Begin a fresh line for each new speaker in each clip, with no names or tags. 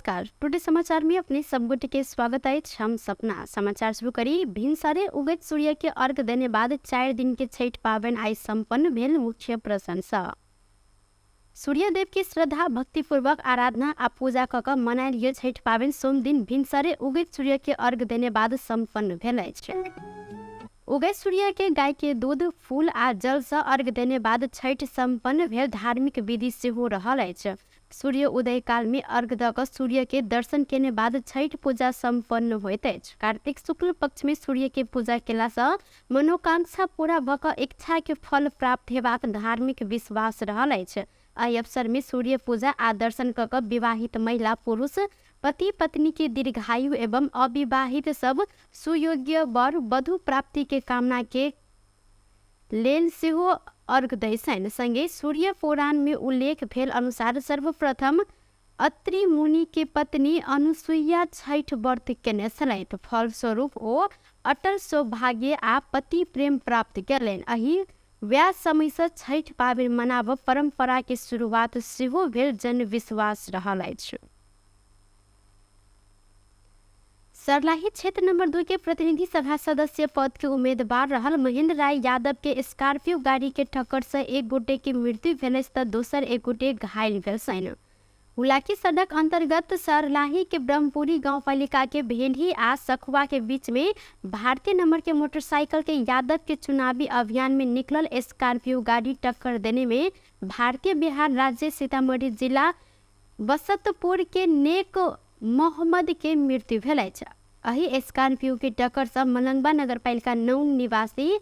नमस्कार, टुडे समाचार में अपने सब गोटे के स्वागत अछि। हम सपना समाचार शुरू करी। भिनसरे उगैत सूर्य के अर्घ देने बाद 4 दिन के छठि पाबनि आइ सम्पन्न भेल। मुख्य प्रशंसा सूर्यदेव के श्रद्धा भक्तिपूर्वक आराधना आ पूजा क कऽ मनायल गेल छठि पाबनि सोमदिन भिनसरे उगैत सूर्य के अर्घ देने बाद सम्पन्न भेल अछि। उगैत सूर्य के गाय के दूध, फूल आ जल सँ अर्घ देने बाद छठि सम्पन्न भेल धार्मिक विधि सेहो रहल अछि। सूर्य उदय काल में अर्घ दऽ कऽ सूर्य के दर्शन केने बाद छठि पूजा सम्पन्न होइत अछि। कार्तिक शुक्ल पक्ष में सूर्य के पूजा केला सँ मनोकांक्षा पूरा भऽ कऽ इच्छा के फल प्राप्त हेबाक धार्मिक विश्वास रहल अछि। एहि अवसर में सूर्य पूजा आ दर्शन कऽ कऽ विवाहित महिला, पुरुष, पति पत्नी के दीर्घायु एवं अविवाहित सब सुयोग्य वर वधु प्राप्ति के कामना के लेल सेहो अर्घ दै छनि। संगे सूर्य पुराण में उल्लेख भेल अनुसार सर्वप्रथम अत्रि मुनि के पत्नी अनुसुईया छठि व्रत केने छलथि। फलस्वरूप ओ अटल सौभाग्य आ पति प्रेम प्राप्त केलनि। एहि वएह समय सँ छठि पाबनि मनाबऽ परंपरा के शुरुआत सेहो भेल जनविश्वास रहल अछि। सर्लाही क्षेत्र नंबर 2 के प्रतिनिधि सभा सदस्य पद के उम्मीदवार रहल महेंद्र राय यादव के स्कॉर्पियो गाड़ी के टक्कर से एक गोटे के मृत्यु भेल अछि त दोसर एक गोटे घायल भेल छनि। हुलाकी सड़क अंतर्गत सर्लाही के ब्रह्मपुरी गांवपालिका के भेंडी आ सखुआ के बीच में भारतीय नंबर के मोटरसाइकिल के यादव के चुनावी अभियान में निकलल स्कॉर्पियो गाड़ी टक्कर देने में भारतीय बिहार राज्य सीतामढ़ी जिला बसतपुर के नेक मोहम्मद के मृत्यु भेल अछि। एहि स्कॉर्पियो के टक्कर सँ मलंगवा नगरपालिका 9 निवासी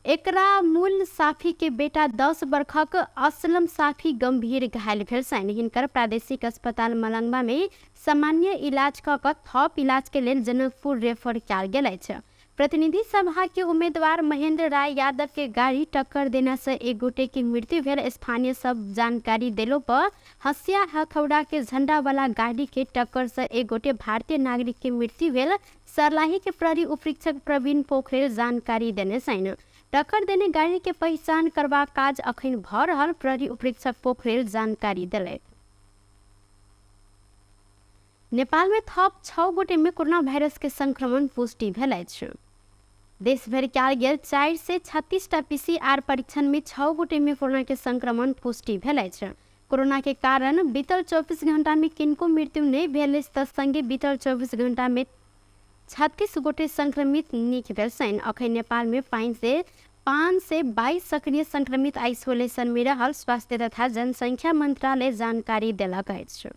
एकरामुल साफी के बेटा 10 बरखक असलम साफी गंभीर घायल भेल छनि। हिनकर प्रादेशिक अस्पताल मलंगवा में सामान्य इलाज क कऽ थप इलाज के लेल जनकपुर रेफर कयल गेल अछि। प्रतिनिधि सभा के उम्मीदवार महेंद्र राय यादव के गाड़ी टक्कर देना से एक गोटे के मृत्यु भेल स्थानीय सब जानकारी देलो पर हंसिया हथौड़ा के झंडा वाला गाड़ी के टक्कर से एक गोटे भारतीय नागरिक के मृत्यु भेल सर्लाही के प्रहरी उपरीक्षक प्रवीण पोखरेल जानकारी देने छनि। टक्कर देने गाड़ी के पहचान करबाक काज अखन भऽ रहल प्रहरी उपरीक्षक पोखरेल जानकारी देलथि। नेपाल में थप 6 गोटे में कोरोना वायरस के संक्रमण पुष्टि भेल अछि। देश भरि कयल गेल 436 टा पीसीआर परीक्षण में 6 गोटे में कोरोना के संक्रमण पुष्टि भेल अछि। कोरोना के कारण बीतल 24 घंटा में किनको मृत्यु नहीं भेल अछि त संगे बीतल 24 घंटा में 36 गोटे संक्रमित नीक भेल छनि। अखन नेपाल में 522 सक्रिय संक्रमित आइसोलेशन में रहल स्वास्थ्य तथा जनसंख्या मंत्रालय जानकारी देलक अछि।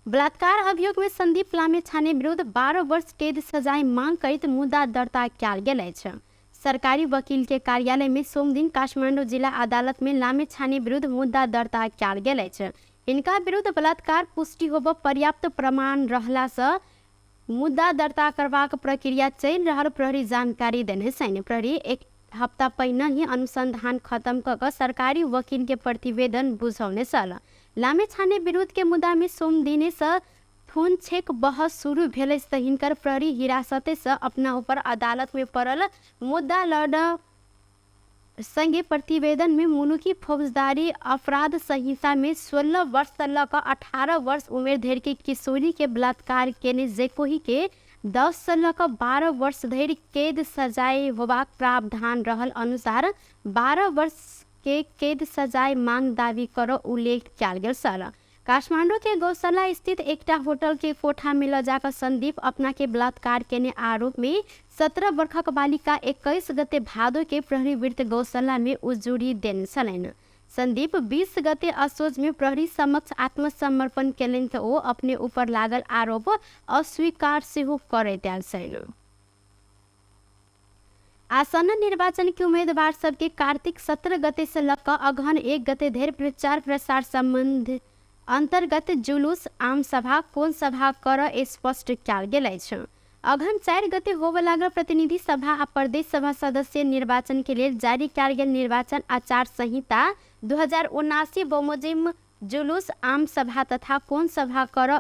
बलात्कार अभियोग में संदीप लामिछाने विरुद्ध 12 वर्ष कैद सजाय मांग करैत मुद्दा दर्ता कयल गेल अछि। सरकारी वकील के कार्यालय में सोमदिन काठमांडू जिला अदालत में लामिछाने विरुद्ध मुद्दा दर्ता कयल गेल अछि। हिनका विरुद्ध बलात्कार पुष्टि होबऽ पर्याप्त प्रमाण रहला सँ मुद्दा दर्ता करबाक प्रक्रिया चलि रहल प्रहरी जानकारी देने छनि। प्रहरी एक हप्ता पहिने ही अनुसंधान खत्म कऽ कऽ सरकारी वकील के प्रतिवेदन बुझौने छल। लामिछाने विरुद्ध के मुद्दा में सोमदिने सँ थुनछेक बहस शुरू भेल अछि तऽ हिनकर प्रहरी हिरासते सँ अपना ऊपर अदालत में पड़ल मुद्दा लड़ संगे प्रतिवेदन में मुलुकी फौजदारी अपराध संहिता में 16 वर्ष सँ लऽ कऽ 18 वर्ष उमेर धरि के किशोरी के बलात्कार केने जेकोही के 10 सँ लऽ कऽ 12 वर्ष धरि कैद सजाय होबाक प्रावधान रहल अनुसार 12 वर्ष के कैद सजाय मांग दावी करऽ उल्लेख कयल गेल छल। काठमांडू के गौशाला स्थित एकटा होटल के कोठा में ल जाकर संदीप अपना के बलात्कार केने आरोप में 17 वर्षक बालिका 21 गते भादो के प्रहरी वृत्त गौशाला में उजुरी देने छलनि। संदीप 20 गते असोज में प्रहरी समक्ष आत्मसमर्पण केलनि तऽ ओ अपने ऊपर लागल आरोप अस्वीकार सेहो करैत आयल छलनि। आसन्न निर्वाचन के उम्मीदवार सबके कार्तिक 17 गते से लऽ कऽ अगहन 1 गते धरि प्रचार प्रसार संबंध अंतर्गत जुलूस, आम सभा, कोन सभा करऽ स्पष्ट कयल गेल अछि। अगहन 4 गते होबय लागल प्रतिनिधि सभा आ प्रदेश सभा सदस्य निर्वाचन के लेल जारी कयल गेल निर्वाचन आचार संहिता 2079 बमोजिम जुलूस, आम सभा तथा कोन सभा करऽ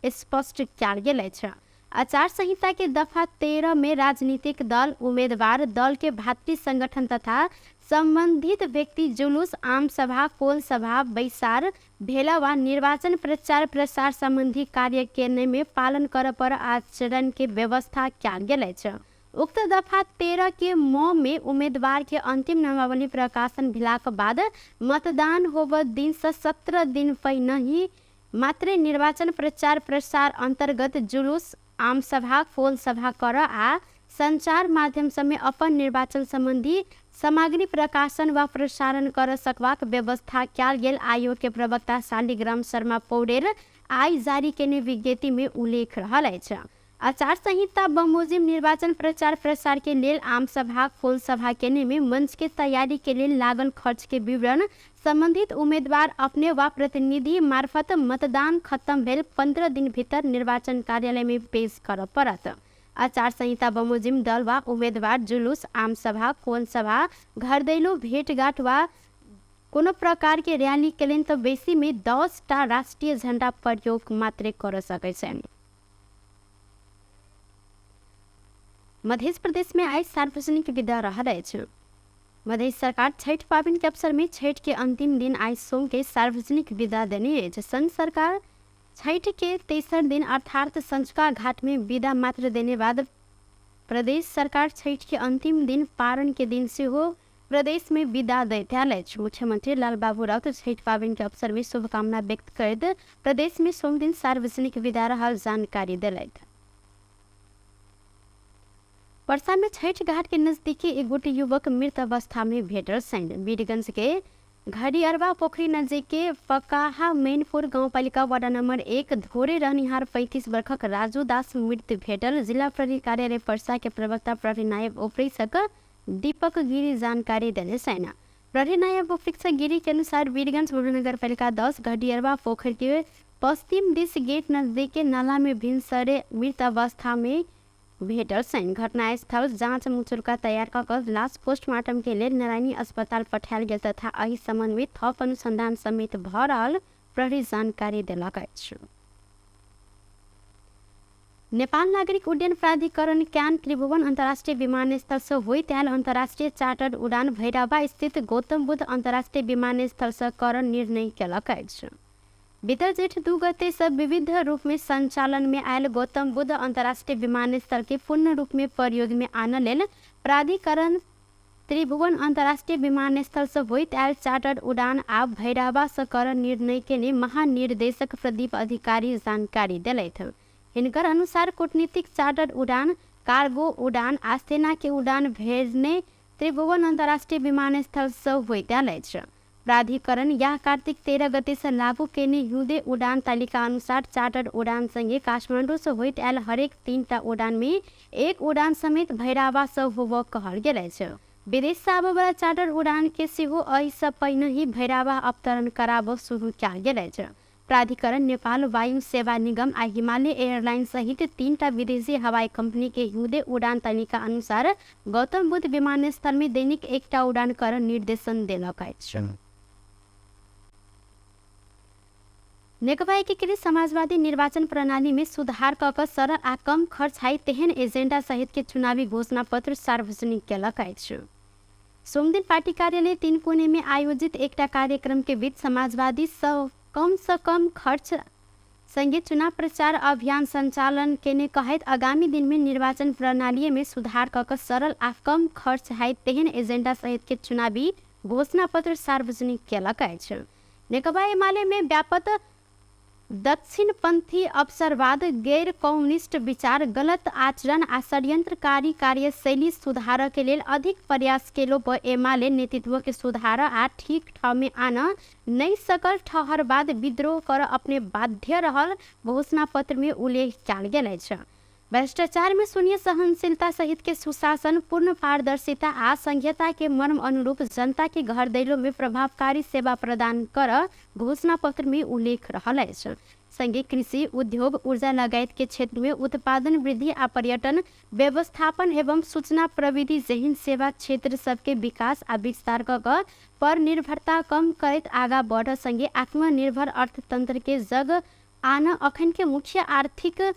स्पष्ट कयल गेल अछि। आचार संहिता के दफा 13 में राजनीतिक दल, उम्मीदवार, दल के भातृ संगठन तथा संबंधित व्यक्ति जुलूस, आम सभा, कोल सभा, बैसार, भेला वा निर्वाचन प्रचार प्रसार संबंधी कार्य केने में पालन कर पर आचरण के व्यवस्था कयल गेल अछि। उक्त दफा 13 के म में उम्मीदवार के अंतिम नामावली प्रकाशन भेलाक बाद मतदान होब दिन से 17 दिन पहिने ही मात्रे निर्वाचन प्रचार प्रसार अंतर्गत जुलूस, आम सभा, कोल सभा कर आ संचार माध्यम सभमे अपन निर्वाचन संबंधी सामग्री प्रकाशन वा प्रसारण कर सकबाक व्यवस्था कयल गेल आयोग के प्रवक्ता शालिग्राम शर्मा पौडेल आइ जारी केने विज्ञप्ति में उल्लेख रहल अछि। आचार संहिता बमोजिम निर्वाचन प्रचार प्रसार के लेल आम सभा, खोल सभा केने में मंच के तैयारी के लेल लागल खर्च के विवरण संबंधित उम्मीदवार अपने वा प्रतिनिधि मार्फत मतदान खत्म भेल 15 दिन भीतर निर्वाचन कार्यालय में पेश करऽ पड़त। आचार संहिता बमोजिम दल वा उम्मीदवार जुलूस, आम सभा, कोल सभा, घर दैलो भेंटघाट वा कोनो प्रकार के रैली के लेल तऽ बेसी में 10 टा राष्ट्रीय झंडा प्रयोग मात्रे कर सकै छनि। मध्य प्रदेश में आइ सार्वजनिक विदा रहल अछि। मध्य सरकार छठ पाबनि के अवसर में छठ के अंतिम दिन आइ सोम के सार्वजनिक विदा देने अछि। संघ सरकार छठ के तेसर दिन अर्थात संझुका घाट में विदा मात्र देने बाद प्रदेश सरकार छठ के अंतिम दिन पारण के दिन सेहो प्रदेश में विदा दैत आयल अछि। मुख्यमंत्री लालबाबू राउत छठ पाबनि के अवसर में शुभकामना व्यक्त करैत प्रदेश में सोमदिन सार्वजनिक विदा रहल जानकारी देलथि। परसा में छठ घाट के नजदीकी एक गोटे युवक मृत अवस्था में भेटल छनि। वीरगंज के घड़ियरवा पोखरी नजदीक के पकाहा मैनपुर गाउँपालिका वार्ड नंबर 1 धोरे रहनिहार 35 वर्षक राजू दास मृत भेटल जिला प्रहरी कार्यालय परसा के प्रवक्ता प्रहरी नायब उपरीक्षक दीपक गिरी जानकारी देने छनि। प्रहरी नायब उपरीक्षक गिरी के अनुसार वीरगंज नगरपालिका 10 घड़ियरवा पोखरी के पश्चिम दिस गेट नजदीक के नाला में भिनसरे मृत अवस्था में भेटल छनि। घटनास्थल जाँच मुचुल्का तैयार कऽ कऽ लाश पोस्टमार्टम के लेल नारायणी अस्पताल पठायल गेल तथा एहि संबंध में थप अनुसंधान समेत भऽ रहल प्रहरी जानकारी देलक अछि। नेपाल नागरिक उड्डयन प्राधिकरण can त्रिभुवन अन्तर्राष्ट्रिय विमानस्थल से होइत आयल अन्तर्राष्ट्रिय चार्टर्ड उड़ान भैरहवा स्थित गौतम बुद्ध अन्तर्राष्ट्रिय विमानस्थल से कर निर्णय केलक अछि। बीतल जेठ 2 गते से विविध रूप में संचालन में आयल गौतम बुद्ध अन्तर्राष्ट्रिय विमानस्थल के पूर्ण रूप में प्रयोग में आनऽ लेल प्राधिकरण त्रिभुवन अन्तर्राष्ट्रिय विमानस्थल से होइत आयल चार्टर्ड उड़ान आब भैरहवा से कर निर्णय केने महानिर्देशक प्रदीप अधिकारी जानकारी देलथि। हिनकर अनुसार कूटनीतिक चार्टर्ड उड़ान, कार्गो उड़ान आ सेना के उड़ान भेजने त्रिभुवन अन्तर्राष्ट्रिय विमानस्थल से होइत आयल अछि। प्राधिकरण यह कार्तिक 13 गते से लागू केने हिउँदे उड़ान तालिका अनुसार चार्टर्ड उड़ान संगे काठमाडौँ से होइत आयल हरेक 3 टा उड़ान में एक उड़ान समेत भैरहवा से होबऽ कहल गेल अछि। विदेश से आबऽवला चार्टर्ड उड़ान के सेहो एहि से पहिने ही भैरहवा अवतरण कराबऽ शुरू कयल गेल अछि। प्राधिकरण नेपाल वायु सेवा निगम आ हिमालय एयरलाइन सहित 3 टा विदेशी हवाई कंपनी के हिउँदे उड़ान तालिका अनुसार गौतम बुद्ध विमानस्थल में दैनिक 1 टा उड़ान कर निर्देशन देलक अछि। नेकपा एकीकृत समाजवादी निर्वाचन प्रणाली में सुधार कऽ कऽ सरल आ कम खर्च हाई तेहन एजेंडा सहित के चुनावी घोषणा पत्र सार्वजनिक केलक अछि। सोमदिन पार्टी कार्यालय 3 कोने में आयोजित एकटा कार्यक्रम के बीच समाजवादी सब कम से कम खर्च संगे चुनाव प्रचार अभियान संचालन केने कहैत आगामी दिन में निर्वाचन प्रणाली में सुधार कऽ कऽ सरल आ कम खर्च हाई तेहन एजेंडा सहित के चुनावी घोषणा पत्र सार्वजनिक केलक अछि। नेकपा एमाले में व्यापक दक्षिणपंथी अवसरवाद, गैर कम्युनिस्ट विचार, गलत आचरण आ षड्यंत्रकारी कार्यशैली सुधार के लेल अधिक प्रयास केलो पर एमाले नेतृत्व के सुधार आ ठीक ठाव में आन नहीं सकल ठहर बाद विद्रोह कर अपने बाध्य रहल घोषणा पत्र में उल्लेख कयल गेल अछि। भ्रष्टाचार में शून्य सहनशीलता सहित के सुशासन, पूर्ण पारदर्शिता आ संघीयता के मर्म अनुरूप जनता के घर दैलो में प्रभावकारी सेवा प्रदान कर घोषणा पत्र में उल्लेख रहल अछि। संगे कृषि, उद्योग, ऊर्जा लगायत के क्षेत्र में उत्पादन वृद्धि आ पर्यटन व्यवस्थापन एवं सूचना प्रविधि जेहन सेवा क्षेत्र सबके विकास आ विस्तार कऽ कऽ पर निर्भरता कम करैत आगा बढ़ संगे आत्मनिर्भर अर्थतंत्र के जग आन अखन के मुख्य आर्थिक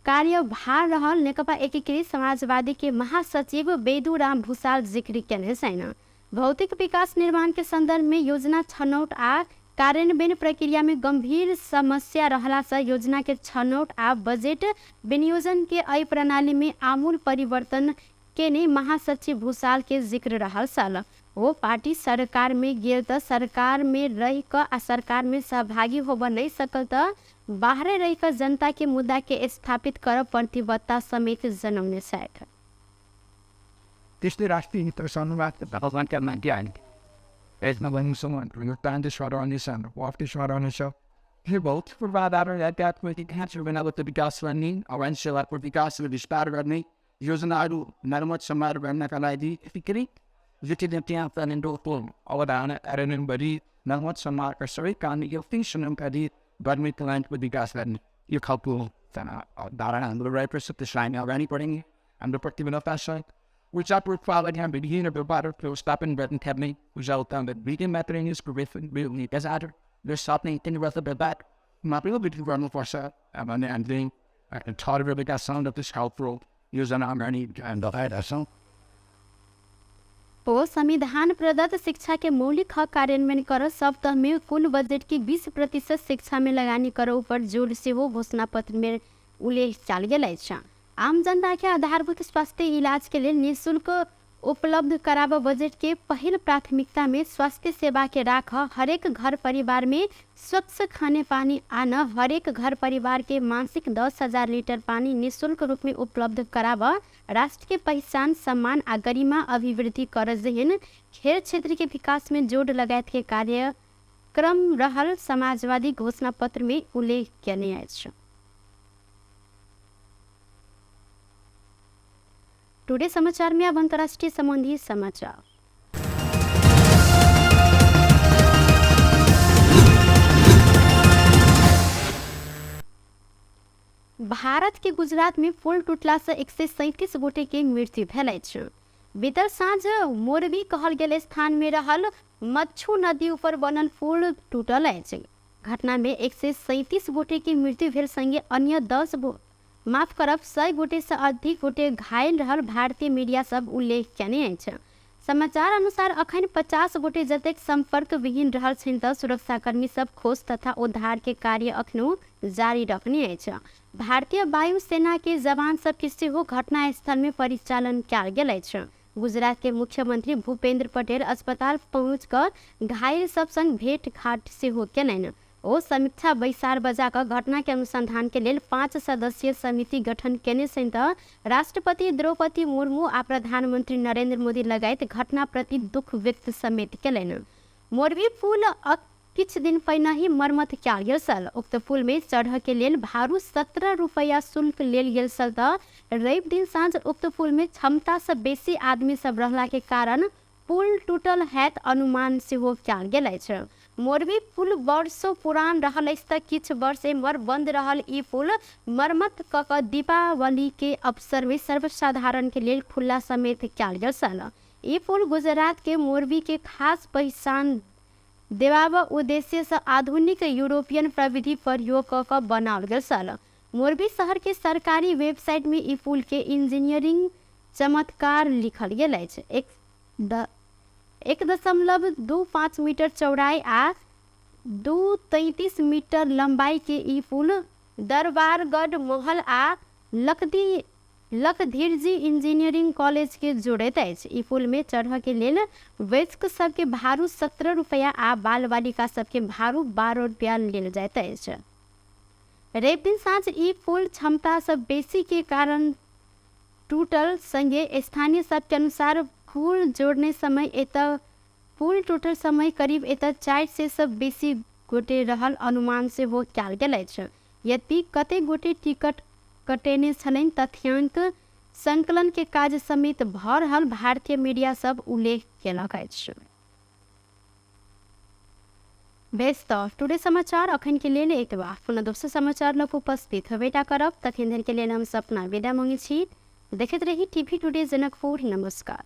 कार्यभार रहल नेकपा एकीकृत समाजवादी के महासचिव बेदुराम भूषाल जिक्र केने छैन। भौतिक विकास निर्माण के संदर्भ में योजना छनौट आ कार्यान्वयन प्रक्रिया में गंभीर समस्या रहला से योजना के छनौट आ बजेट विनियोजन के एहि प्रणाली में आमूल परिवर्तन केने महासचिव भूषाल के जिक्र रहल छल। वो पार्टी सरकार में गेल त सरकार में रहि क आ सरकार में सहभागी होब नहीं सकल त बाहरे रहि क जनता के मुद्दा के स्थापित कर प्रतिबद्धता समेत जनौने छथि।
त्यस्तै राष्ट्रिय हित विकास गर्ने, सेवाको विकास र विस्तार गर्ने, योजनाहरू मर्मत सम्भार गर्नका लागि अवधारणा कार्यान्वयन गरी मर्मत सम्भारका सबै काम एउटै समयका गर्ने क्लाइन्टको विकास गर्ने यो खालको धारणा हाम्रो रहेको छ। त्यसलाई हामी अगाडि बढाउने हाम्रो प्रतिबद्धता छ। ऊर्जा उत्पादन विभिन्न व्यापार व्यवस्थापन गर्ने ऊर्जा उत्पादन विभिन्न मात्र गर्नुपर्छ भन्ने हामीले ठहरेका छौँ र त्यस खालको योजना अगाडि बढाएका छौँ।
ओ संविधान प्रदत्त शिक्षा के मौलिक हक कार्यान्वयन कर सब तह में कुल बजट के 20% शिक्षा में लगानी कर ऊपर जोर सेहो घोषणा पत्र में उल्लेख कयल गेल अछि। आम जनता के आधारभूत स्वास्थ्य इलाज के लेल निःशुल्क उपलब्ध कराब बजट के पहिल प्राथमिकता में स्वास्थ्य सेवा के राख, हरेक घर परिवार में स्वच्छ खाने पानी आन, हरेक घर परिवार के मासिक 10,000 लीटर पानी निःशुल्क रूप में उपलब्ध कराब, राष्ट्र के पहचान सम्मान आ गरिमा अभिवृद्धि कर जेहन खेल क्षेत्र के विकास में जोड़ लगायत के कार्यक्रम रहल समाजवादी घोषणा पत्र में उल्लेख केने अछि। टुडे समाचार में अब अंतर्राष्ट्रीय संबंधी समाचार। भारत के गुजरात में पुल टूटला से 137 गोटे के मृत्यु भेल अछि। बीतल साँझ मोरबी कहल गेल स्थान में रहल मच्छू नदी ऊपर बनल पुल टूटल अछि। घटना में 137 गोटे के मृत्यु भेल संगे अन्य 100 गोटे से अधिक गोटे घायल रहल भारतीय मीडिया सब उल्लेख केने अछि। समाचार अनुसार अखन 50 गोटे जतेक संपर्क विहीन रहल छनि त सुरक्षाकर्मी सब खोज तथा उद्धार के कार्य अखनो जारी रखने अछि। भारतीय वायु सेना के जवान सबके सेहो घटनास्थल में परिचालन कयल गेल अछि। गुजरात के मुख्यमंत्री भूपेंद्र पटेल अस्पताल पहुँच कऽ घायल सब संग भेंट घाट सेहो केलनि। ओ समीक्षा बैसार बजा कऽ घटना के अनुसंधान के लेल 5 सदस्यीय समिति गठन केने छनि त राष्ट्रपति द्रौपदी मुर्मू आ प्रधानमंत्री नरेंद्र मोदी लगायत घटना प्रति दुख व्यक्त समेत केलनि। मोरबी पुल किछु दिन पहिने ही मरम्मत कयल गेल छल। उक्त पुल में चढ़ के लेल भारू 17 रुपैया शुल्क लेल गेल छल त रवि दिन साँझ उक्त पुल में क्षमता से बेसी आदमी सब रहला के कारण पुल टूटल हैत अनुमान सेहो कयल गेल अछि। मोरबी पुल वर्षों पुरान रहल अछि त किछु वर्ष एम्हर बंद रहल ई पुल मरम्मत क कऽ दीपावली के अवसर में सर्वसाधारण के लेल खुला समेत कयल गेल छल। ई पुल गुजरात के मोरबी के खास पहचान देबाब उद्देश्य से आधुनिक यूरोपियन प्रविधि प्रयोग क कऽ बनाओल गेल छल। मोरबी शहर के सरकारी वेबसाइट में ई पुल के इंजीनियरिंग चमत्कार लिखल गेल अछि। 1.25 मीटर चौड़ाई आ 2.33 मीटर लंबाई के ई पुल दरबारगढ़ महल आ लखधीरजी इंजीनियरिंग कॉलेज के जोड़ैत अछि। ई पुल में चढ़ के लेल वयस्क सबके भारू 17 रुपैया आ बाल बालिका सबके भारू 12 रुपैया लेल जाइत अछि। रवि दिन साँझ ई पुल क्षमता से बेसी के कारण टूटल संगे स्थानीय सबके अनुसार पुल जोड़ने समय एतऽ पुल टूटल समय करीब एतऽ 400 से बेसी गोटे रहल अनुमान सेहो कयल गेल अछि। यद्यपि कतेक गोटे टिकट कटेने छलनि तथ्यांक संकलन के काज समेत भऽ रहल भारतीय मीडिया सब उल्लेख केलक अछि। बेस तऽ टुडे समाचार अखन के लेल एतबा। पुनः दोसर समाचार लग उपस्थित होबेटा करब। तखन धरि के लेल हम सपना विदा मांगै छी। देखैत रही टीवी टुडे जनकपुर। नमस्कार।